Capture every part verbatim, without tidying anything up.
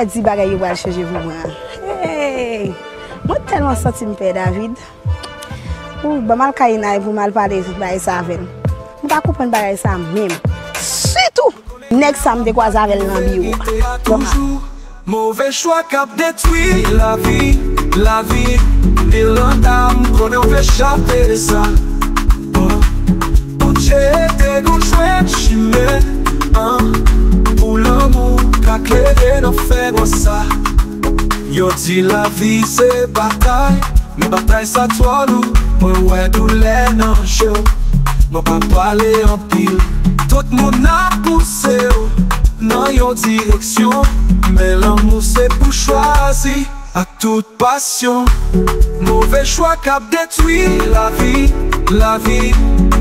Di bagay yo pral chanje pou mwen an. Hey! Mwen tèlman santi m pè David. Ou ban m al kay Inay pou m al pale bagay sa avè l. M pa konprann bagay sa menm. Sitou nèg sa m te kwaze avè l nan biwo a. Bon, Move chwa k ap detwi lavi, lavi. Miranda, m konnen w vle chape de sa. Oh. Bondye ede nou jwenn chimen an, pou lanmou ka klere nan fènwa sa. Yo di lavi se batay, men batay sa twò lou. Mwen wè doulè nan je w. Mwen pa pale anpil. Tout moun ap pouse w nan yon direksyon, men lanmou se pou chwazi ak tout pasyon. Move chwa k ap detwi lavi, lavi.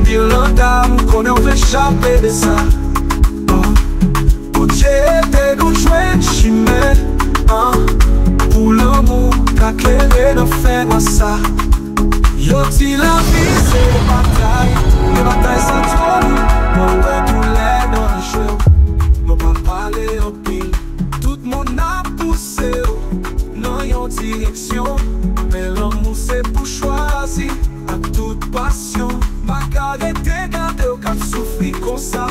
Miranda, m konnen w vle chape de sa. Oh. Bondye ede nou jwenn chimen an, pou lanmou ka klere nan fènwa sa. Yo di lavi se batay, men batay sa twò lou. Mwen wè doulè nan je w. Mwen pa pale anpil. Tout moun ap pouse w nan yon direksyon, men lanmou se pou chwazi ak tout pasyon. M pa ka rete gade w k ap soufri konsa.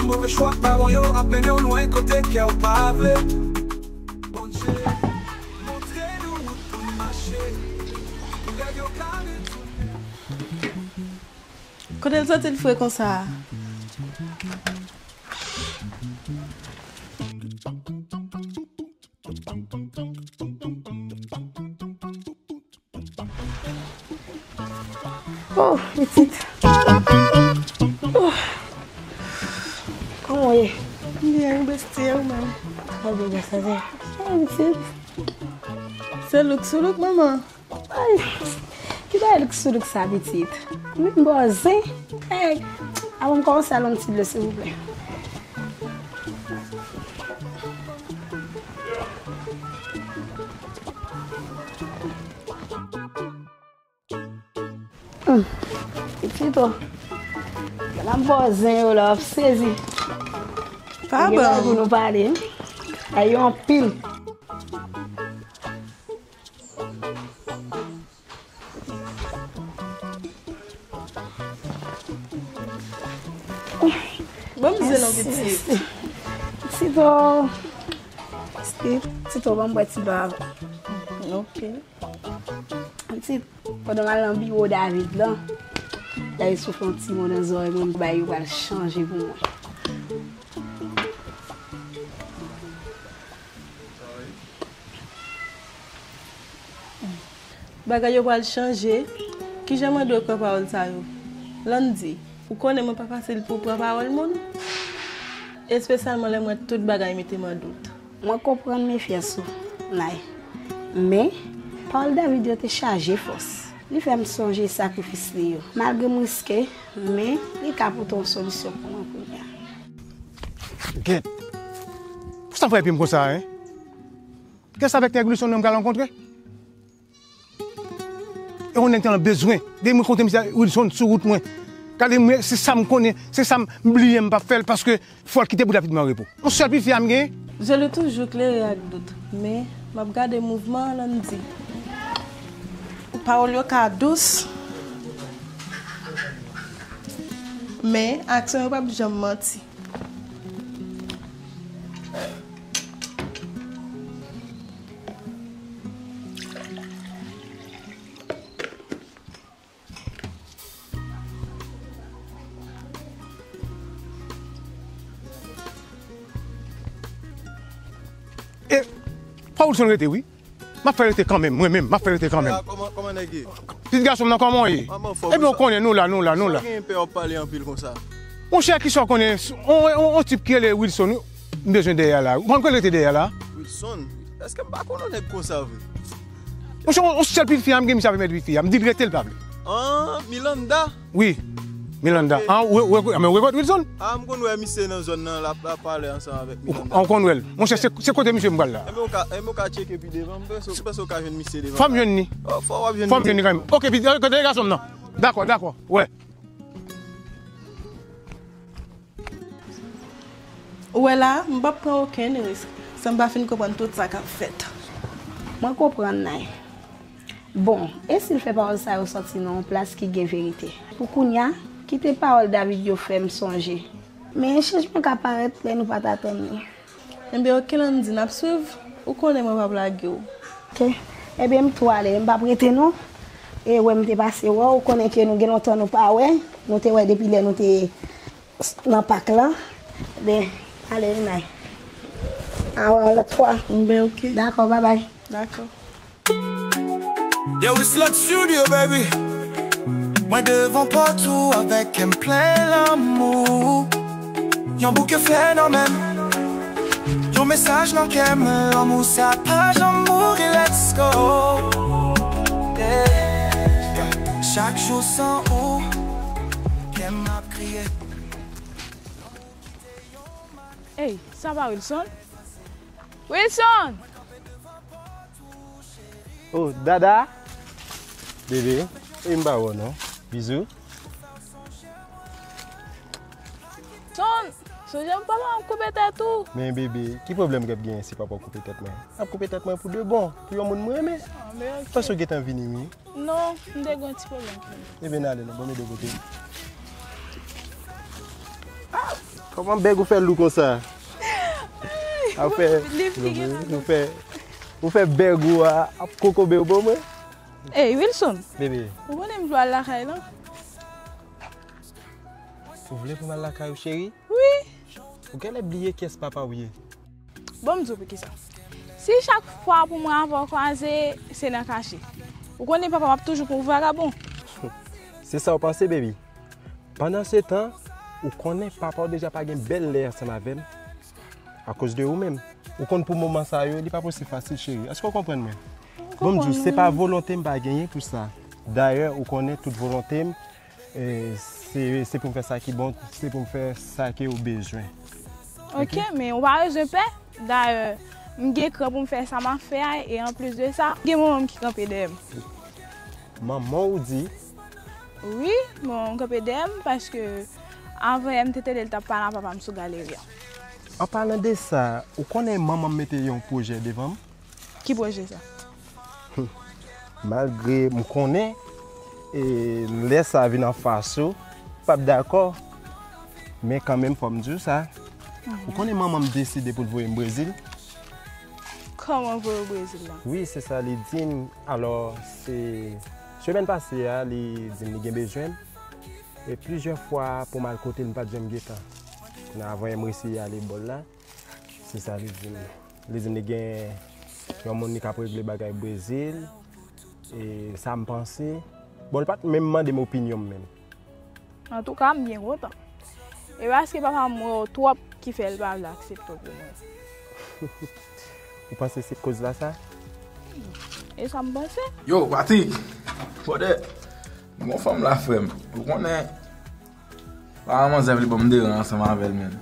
Move chwa pawòl yo ap mennen w lwen kote kè w pa vle. Bondye montre nou wout pou n mache. Pou rèv yo ka retounen. Kote l soti l fre konsa a? Oh, pitit. Oh. Kòman w ye? Byen, besti, e ou menm? Trè byen, grâce à Dieu. Sa, pitit? Se look sou look, manman. Ay, ki bagay look sou look sa, pitit? Ou vin bòzen? Hey, avan m kòmanse, al yon ti dlo, silvouplè. Hmm, pitit, o. Gade m bòzen yo la, w ap sezi. Pa bon. Gen bagay pou nou pale, wi. Ay, yo anpil. Ban m zen non, pitit. Tito. Pitit, Tito, ban m bwè ti dlo avan. Ok. Pitit, pandan m al nan biwo David lan, David soufle yon ti mo nan zòrèy mwen, bagay yo pral chanje pou mwen. Bagay yo pral chanje. Kijan mwen dwe kwè pawòl sa yo? Landy, ou konnen mwen pa fasil pou pran pawòl moun, espesyalman lè m wè tout bagay mete m an dout. Mwen konprann mefyans ou, Nay. Men, pawòl David yo te chaje fòs. Li fè m sonje sakrifis li yo. Malgre m riske, men li ka pote yon solisyon pou mwen kounye a. Gèt. Pou sa m fè epi m konsa, en? Kiyès avèk nèg Wilson nan m pral rankontre? E yon nèg te nan bezwen. Depi mwen kontre misye Wilson sou wout mwen. Gade mwen, se sa m konnen, se sa m bliye m p ap fè l paske fò l kite pou David mwen an repo. Yon sèl pitit fi a m genyen. Je li toujou klere ak dout, men m ap gade mouvman an Landy. Pawòl yo ka dous, men aksyon yo p ap janm manti. E pa Wilson rete, wi. M ap fè rete kanmenm, mwen menm, m ap fè rete kanmenm. Ah, kòman, kòman nèg ye? Pitit gason m nan, kòman w ye? Manman fò. Ebyen, w konnen, nou la, nou la, nou la. Sa w genyen pè w ap pale anpil konsa? Monchè, kisa w konnen? On, on, on tip ki rele Wilson, wi. M bezwen dèyè a la. Ou konn kote l rete dèyè a la? Wilson? Èske m pa konn on nèg konsa vre? Monchè, on, on sèl pitit fi a m gen, misye ap mèt pitit fi a. M di l rete, l pa vle. Ah, Milanda? Wi, Milanda. Ok. Ah, ou, ou, ou, men ou rekonèt Wilson? Ah, m konn wè misye nan zòn nan, l ap, l ap pale ansanm avèk Milanda. Ou, ou konn wè l. Monchè, se, se kote misye m pral la. Enben, ou ka, enben, ou ka tcheke pi devan. M panse, m panse ou ka jwenn misye devan. Fò m jwenn li. Oh, fò w ap jwenn li. Fò m jwenn li kanmenm. Ok, pi, kote gason m nan? Dakò, dakò. Wè. Ou wè la, m p ap pran okenn risk. San m pa fin konprann tout sa k ap fèt. Mwen konprann, Nay. Bon, e si l fè pawòl sa yo sòti nan yon plas ki gen verite? Pou kounye a, kite pawòl David yo fè m sonje. Men chanjman ka parèt lè nou pa t atann li. Enben, oke, Landy, n ap swiv. Ou konnen mwen p ap lage w. Oke. Ebyen, m tou ale, m p ap rete non. E wè m te pase wè w, ou konnen ke nou gen lontan nou pa wè. Nou te wè depi lè nou te nan pak lan. Ben, ale, Nay. A wè w lòt fwa. Ben, oke. Dakò, babay. Dakò. Yo, it's Lux Studio, baby. Mwen devan pòt ou avèk kè m plen lanmou. Yon bouke flè nan men m. Yon mesaj nan kè m, lanmou sa pa janm mouri, let's go. Yeah. Chak jou san ou, kè m ap kriye. Ey, sa pa Wilson? Wilson! Oh, Dada! Bebe, e m pa wè w non. Bizou. Son, sonje papa m koupe tèt ou. Men bebe, ki pwoblèm k ap genyen si papa w koupe tèt mwen? L ap koupe tèt mwen pou de bon, pou yon moun m renmen. Ah, men ok. Panse w gentan vini, wi. Non, m te gen yon ti pwoblèm pou mwen. Ebyen, n ale non, ban m ede w pote. Kòman bèg ou fè lou konsa? A ou fè, Li pli gen ou fè, ou fè bèg ou a ap kokobe w ban mwen? Ey, Wilson, Bebe, ou konnen m jwe al lakay lan? ou vle pou m al lakay ou, cheri? Wi. Ou genlè bliye kiyès papa w ye. Bon, m di w poukisa. Si chak fwa pou mwen avè w kwaze, se nan kache. Ou konnen papa m ap toujou pou vagabon. Se sa w panse, baby? Pandan se tan, ou konnen papa w deja pa gen bèl lè ansanm avè m akoz de ou menm. Ou konn pou moman sa yo, li pa posib fasil, cheri. Èske w konprann mwen? Bon, m di w, se pa volonte m pa genyen pou sa. Dayè, ou konnen tout volonte m, e, se, se pou m fè sa ki bon, se pou m fè sa ke ou bezwen. Ok, men ou pa bezwen pè. Dayè, m gen kran pou m fè sa m ap fè a, e anplis de sa, gen manman m ki kanpe dèyè m. Manman w di? Wi, manman m kanpe dèyè m, paske avan yè m te tande l t ap pale a papa m sou galeri a. An palan de sa, ou konnen manman m mete yon pwojè devan m? Ki pwojè sa? Malgre m konnen, e, lè sa vin anfas ou, p ap dakò, men kanmenm fò m di w sa. Ou konnen manman m deside pou l voye m Brezil? Kòman voye w Brezil la? Wi, se sa li di m. Alò, se semèn pase a, li di m li gen bezwen m. E plizyè fwa pou m al kote l, m pa t janm gen tan. Kounye a, avan yè m resi ale bò l la, se sa li di m. Li di m li gen yon moun li k ap regle bagay Brezil. E sa m panse. Bon, li pa t menm mande m opinyon m menm. Antouka, m byen kontan. E paske papa m wè w twòp ki fè l pa vle aksepte w pou mwen. Ou panse se koz la sa? E sa m panse. Yo, Patrick! Brother, m gon fanm la, frè m. Ou konnen, pa manzè vle ban m deran ansanm avè l, menn.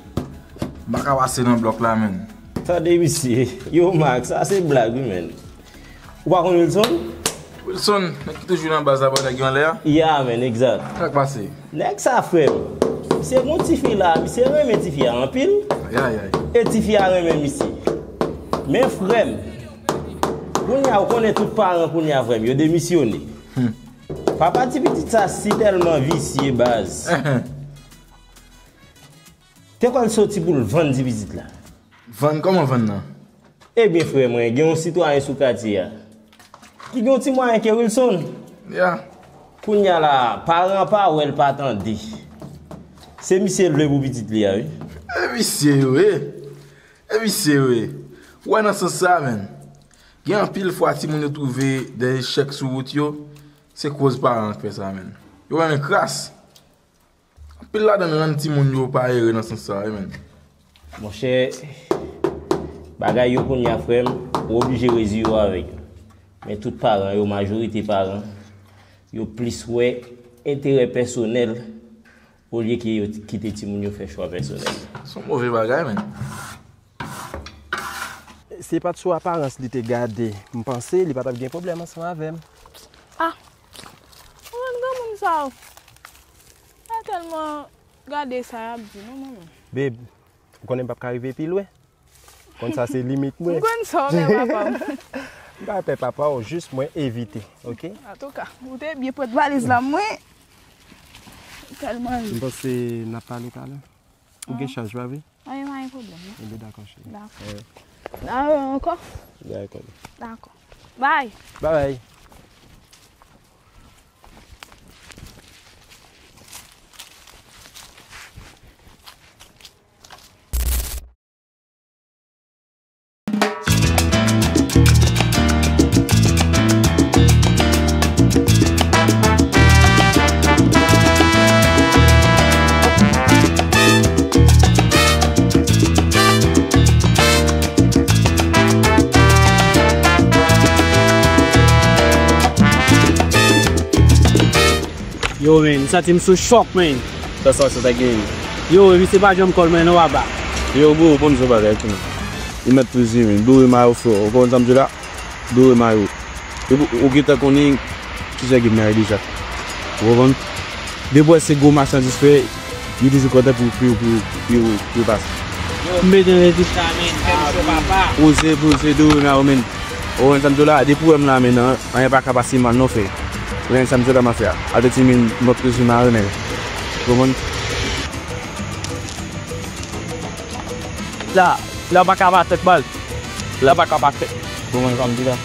M pa ka pase nan blòk la, menn. Tande misye. Yo, Max, sa se blag, wi, menn. Ou pa konn Wilson? Wilson, nèg ki toujou nan baz la, bò nèg yo anlè a? Ya, menn, egzat. Sa k pase? Nèg sa, frè m. Se gon tifi la, misye renmen tifi a anpil. Ayayay. E tifi a renmen misye. Men, frè m, kounye a, ou konnen tout paran kounye a, frè m, yo demisyone. Papa ti pitit sa si tèlman visye, baz. Te kwè l soti pou l vann ti pitit la. Vann? Kòman vann nan? Ebyen, frè mwen, gen yon sitwayen sou katye a ki gen yon ti mwayen ke Wilson. Ya. Kounye a la, paran pa wè l pa tande. Se misye l vle pou pitit li a, wi. E visye yo ye. E visye yo ye. Ou wè nan sans sa, menn. Gen anpil fwa timoun yo twouve de echèk sou wout yo, se koz paran k fè sa, menn. Yo renmen kras. Anpil ladan n rann timoun yo pa ere nan sans sa, wi, menn. Monchè, bagay yo kounye a, frè m, ou oblije reziye w avèk yo. Men tout paran yo, majorite paran, yo plis wè enterè pèsonèl olye ke yo t- kite timoun yo fè chwa pèsonèl. Se yon move bagay, menn. Si pa t sou aparans li te gade, m panse li pa t ap gen pwoblèm ansanm avè m. Ah, ou konn granmoun sa yo. Pa tèlman gade sa y ap di, non, manman. Babe, ou konnen m p ap ka rive pi lwen. Konn sa se limit mwen. M konn sa w fè, papa m. M pa pè papa w, jis mwen evite, oke? Antouka, ou te byen pran valiz la, mwen. Tèlman ri. M panse n ap pale talè. Ou gen chaj, pa vre? Anyen, pa gen pwoblèm, non. Ebyen, dakò, cheri. Dakò. N a wè ankò? Dakò. Dakò. Bye. Bye bye. Yo, men, m santi m sou chòk, men. Sa, sa, sa ta gen? Yo, misye pa janm kòl mwen non, papa. Yo, bro, bon, se bagay tou. Li mèt prezime, dore mayo frè. Ou konprann sa m di la? Dore mayo. Epi ou gentan konnen kijan gen mayo deja. Ou konprann? Depi wè se gwo machandiz frè, li toujou kontan pou, pou, pou, pou, pou pase. Yo, m bezwen rezilta, men, fè m cho, papa. Poze, poze, dore mayo, men. Ou konprann sa m di la? Depi w wè m la, men, nan, anyen pa ka pase mal non, frè. Ou konprann sa m di la, m ap fè a. Atè ti men, m ap prezime mayo, men. Ou konprann? La, la pa ka pa tèt mal. La pa ka pa tèt. Bon, mwen, kòm di la.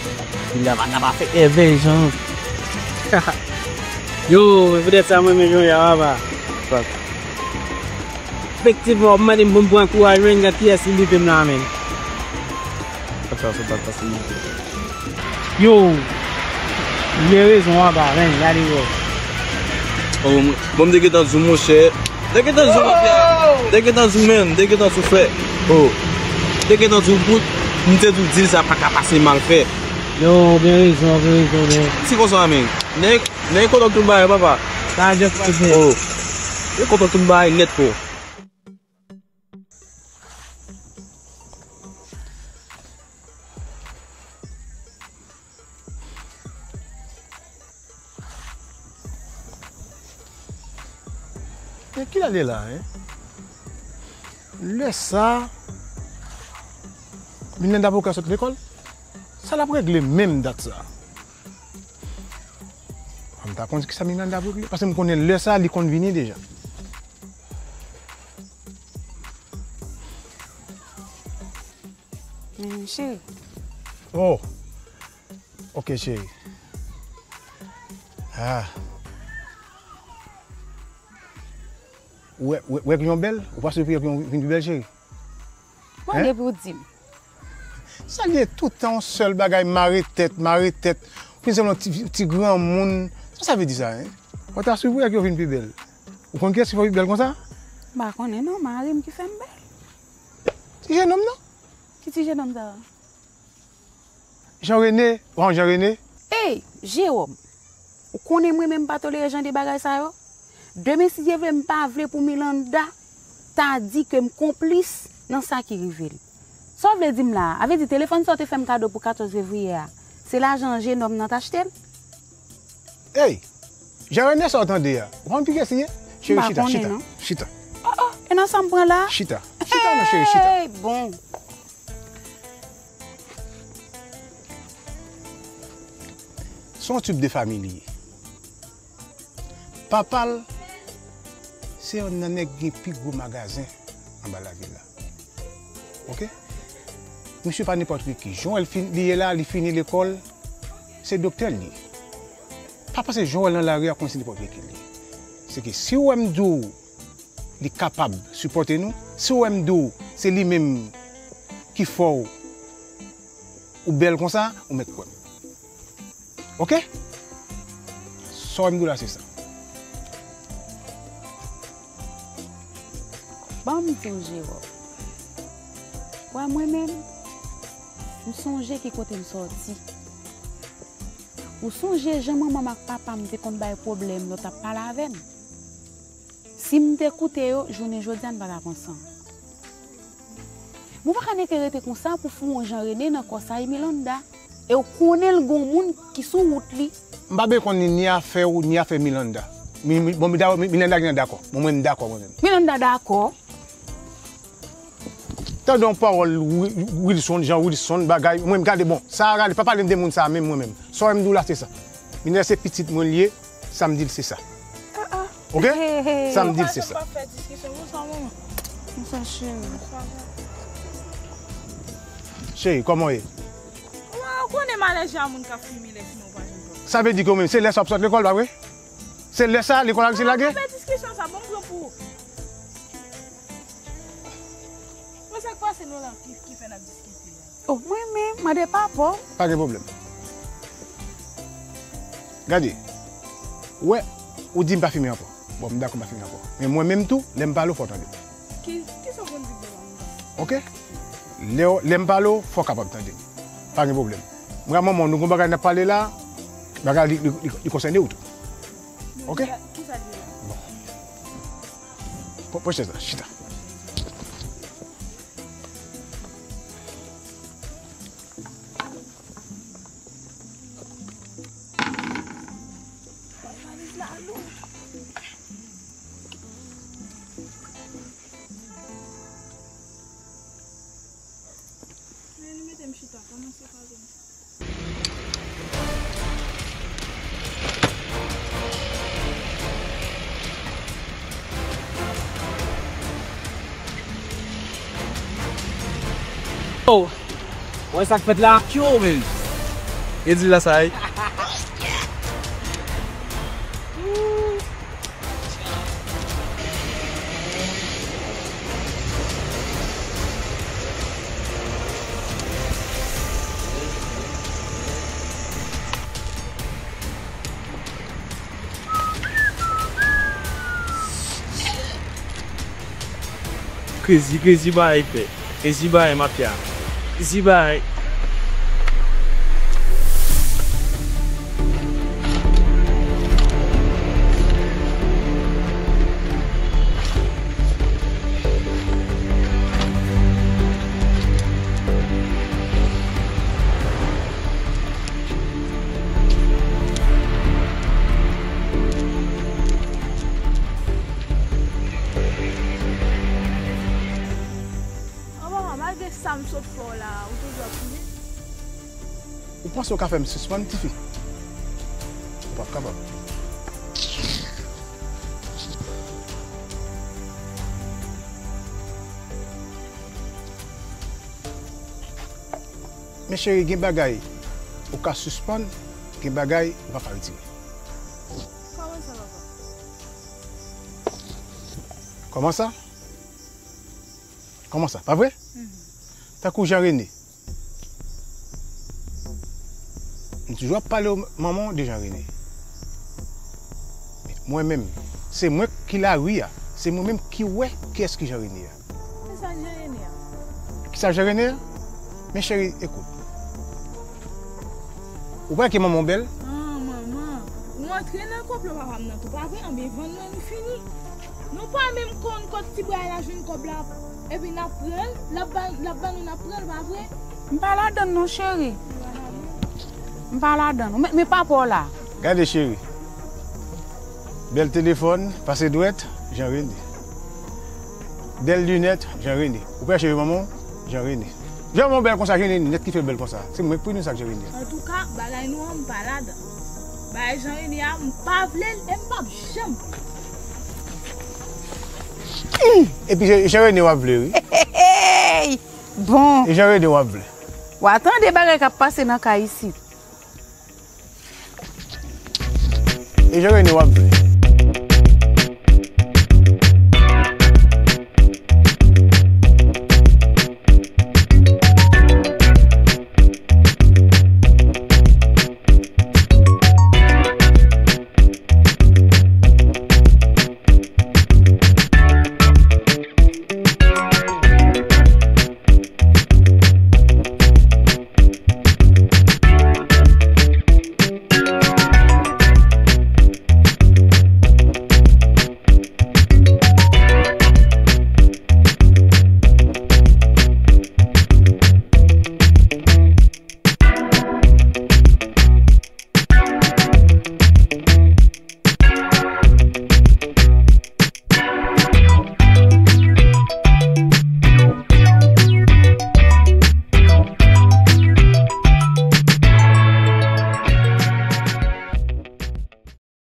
La pa ka pa tèt. Evè, jan. Yo, se poutèt sa mwen renmen jwe a, papa. Efektivman, w ap mande m pou m pran kouraj, men, gad kiyès ki leve m la, men. Sa, sa, sa, sa, sa, sa. Yo! Ou gen rezon, papa, men, gade, yo. Oh, m, bon, m te gentan di w, monchè. M te gentan di w, monchè. M te gentan di w, men. M te gentan di w, frè. Oh. M te gentan di w, bout. M te di w, dil sa pa ka pase mal, frè. Yo, ou gen rezon, ou gen rezon, men. Se konsa, men. Nèg, nèg kontan tout bagay, papa. Sa just pase. Oh. Nèg kontan tout bagay nèt, frè. Men kilè l ye la, en? Lè sa, Milanda poko sot lekòl? Sa l ap regle menm dat sa? M ta konn kisa Milanda ap regle, paske m konnen lè sa, li konn vini deja. Men, cheri. Oh! Ok, cheri. Ah. Ou wè, wè, wè ki jan w bèl? Ou pa swiv ki jan w vin pi bèl, cheri? Bon, depi w di m. Sa l ye toutan yon sèl bagay, mare tèt, mare tèt. Fin sèlman ti, ti granmoun. Sa sa vle di sa, en? Ou ta swiv pou wè ki w vin pi bèl. Ou konn kiyès ki fè w pi bèl konsa? M pa konnen non, mari m ki fè m bèl. Ti jenòm nan? Ki ti jenòm sa? Jean René, ou pa konn Jean René? Ey, Jewòm, ou konnen mwen menm m pa tolere jan de bagay sa yo. Demen, si Dye vle, m pa vle pou Milanda ta di ke m konplis nan sa ki rive l. Sa w vle di m la a? A vle di telefòn sa w te fè m kado pou katòz fevriye a, se lajan jenòm nan t achte l? Ey! Jean René, sa w tande a? Ou pa konn kiyès li ye? Cheri, chita, chita, chita. Oh, oh, e nan sa m pran la? Chita. Chita non, cheri, chita. Ey, bon. Se yon tip de fanmi li ye. Papa l, se yonn nan nèg ki gen pi gwo magazen anba lavil la. Ok? Misye pa nenpòt ki. Joel fin, li ye la, li fini lekòl, se doktè l ye. Pa panse Joel nan lari a konn se nenpòt ki li ye. Se ke si w wè m di w li kapab sipòte nou, si w wè m di w se li menm ki fè w ou bèl konsa, ou mèt kwè m. Ok? Sa w wè m di w la, se sa. Ban m di w, Jewòm. Wè mwen menm, m sonje ki kote m sòti. Ou sonje jan manman m ak papa m te konn bay pwoblèm lè w t ap pale avè m? Si m te koute yo, jounen jodi a n pa t ap ansanm. Mwen pa ka nèke rete konsa pou fou yon Jean René nan kò sa e Milanda. E w konnen l gon moun ki sou wout li. M pa bezwen konn ni, ni afè w, ni afè Milanda. Mi, mi, bon, mi dakò, mi, Milanda gentan dakò. Bon, mwen, m dakò mwen menm. Milanda dakò? Tande yon pawòl Wi-, Wilson, Jean Wilson, bagay, mwen m gade, bon, sa a rale, pa pale m de moun sa a menm mwen menm. Sa w wè m di w la, se sa. Minerve se pitit mwen l ye, sa m di l se sa. Oke? Sa m di l se sa. Pa fè diskisyon konsa, manman. Konsa, cheri. Cheri, kòman w ye? Ou konnen m alèji a moun k ap fimen lè fini ou pa janm pran. Sa vle di ke w menm, se lè sa w ap sot lekòl, pa vre? Se lè sa, lekòl la se lage? Fè diskisyon sa, bon, m pran pou ou. Mwen, sa k pase nou la ki, ki fè n ap diskite a? Oh, mwen menm, mande papa w. Pa gen pwoblèm. Gade, ou wè, ou di m pa fimen ankò. Bon, m dakò m pa fimen ankò. Men mwen menm tou, lè m pale w, fò w tande m. Ki, ki sa w konn di bò la? Oke? Lè, lè m pale w, fò w kapab tande m. Pa gen pwoblèm. Mwen ak manman w, nou gen bagay n ap pale la, bagay li, li, li, li konsène w tou. Oke? Ki sa, ki sa l ye la? Bon. Pran, pran chèz la, chita. Valiz la lou. Men nou mete m chita, kòmanse pale m. Oh! Wè sa k fèt la? Kyo, men? E di la sa, ey. Krezi, krezi bagay fè. Krezi bagay mafya. Krezi bagay. An, papa, malgre sa m sot fè w la, ou toujou ap fimen? Ou panse w ka fè m sispann, tifi? Ou p ap kapab. Men cheri, gen bagay ou ka sispann, gen bagay ou pa ka retire. Kòman sa, papa? Kòman sa? Kòman sa? Pa vre? Mhm. Tankou Jean René. M toujou ap pale w, manman w, de Jean René. Mwen menm, se mwen ki lari a. Se mwen menm ki wè kiyès ki Jean René a. Kisa Jean René a? Kisa Jean René a? Men cheri, ekout. Ou pa wè ke manman w bèl? Ah, manman. Ou antre nan konplo papa m nan tou, pa vre? Anben, vann mwen, nou fini. Nou pa menm konn kot ti bwa la jwenn kòb la. Epi n ap pran l, l ap ba, l ap ban nou, n ap pran l, pa vre? M pa ladann non, cheri. M pa ladann. Men, men papa w la. Gade, cheri. Bèl telefòn, pase dwèt, Jean René. Bèl linèt, Jean René. Ou pè cheri manman w, Jean René. Jan manman w bèl konsa, Jean René nèt ki fè l bèl konsa. Se mwen k pwodui sa k Jean René. Antouka, bagay nou an, m pa ladan. Bagay Jean René a, m pa vle l e m p ap janm. Epi Jean, Jean René w ap vle, wi. Hey! Bon. E Jean René w ap vle. W a tande bagay k ap pase nan kay isit. E Jean René w ap vle.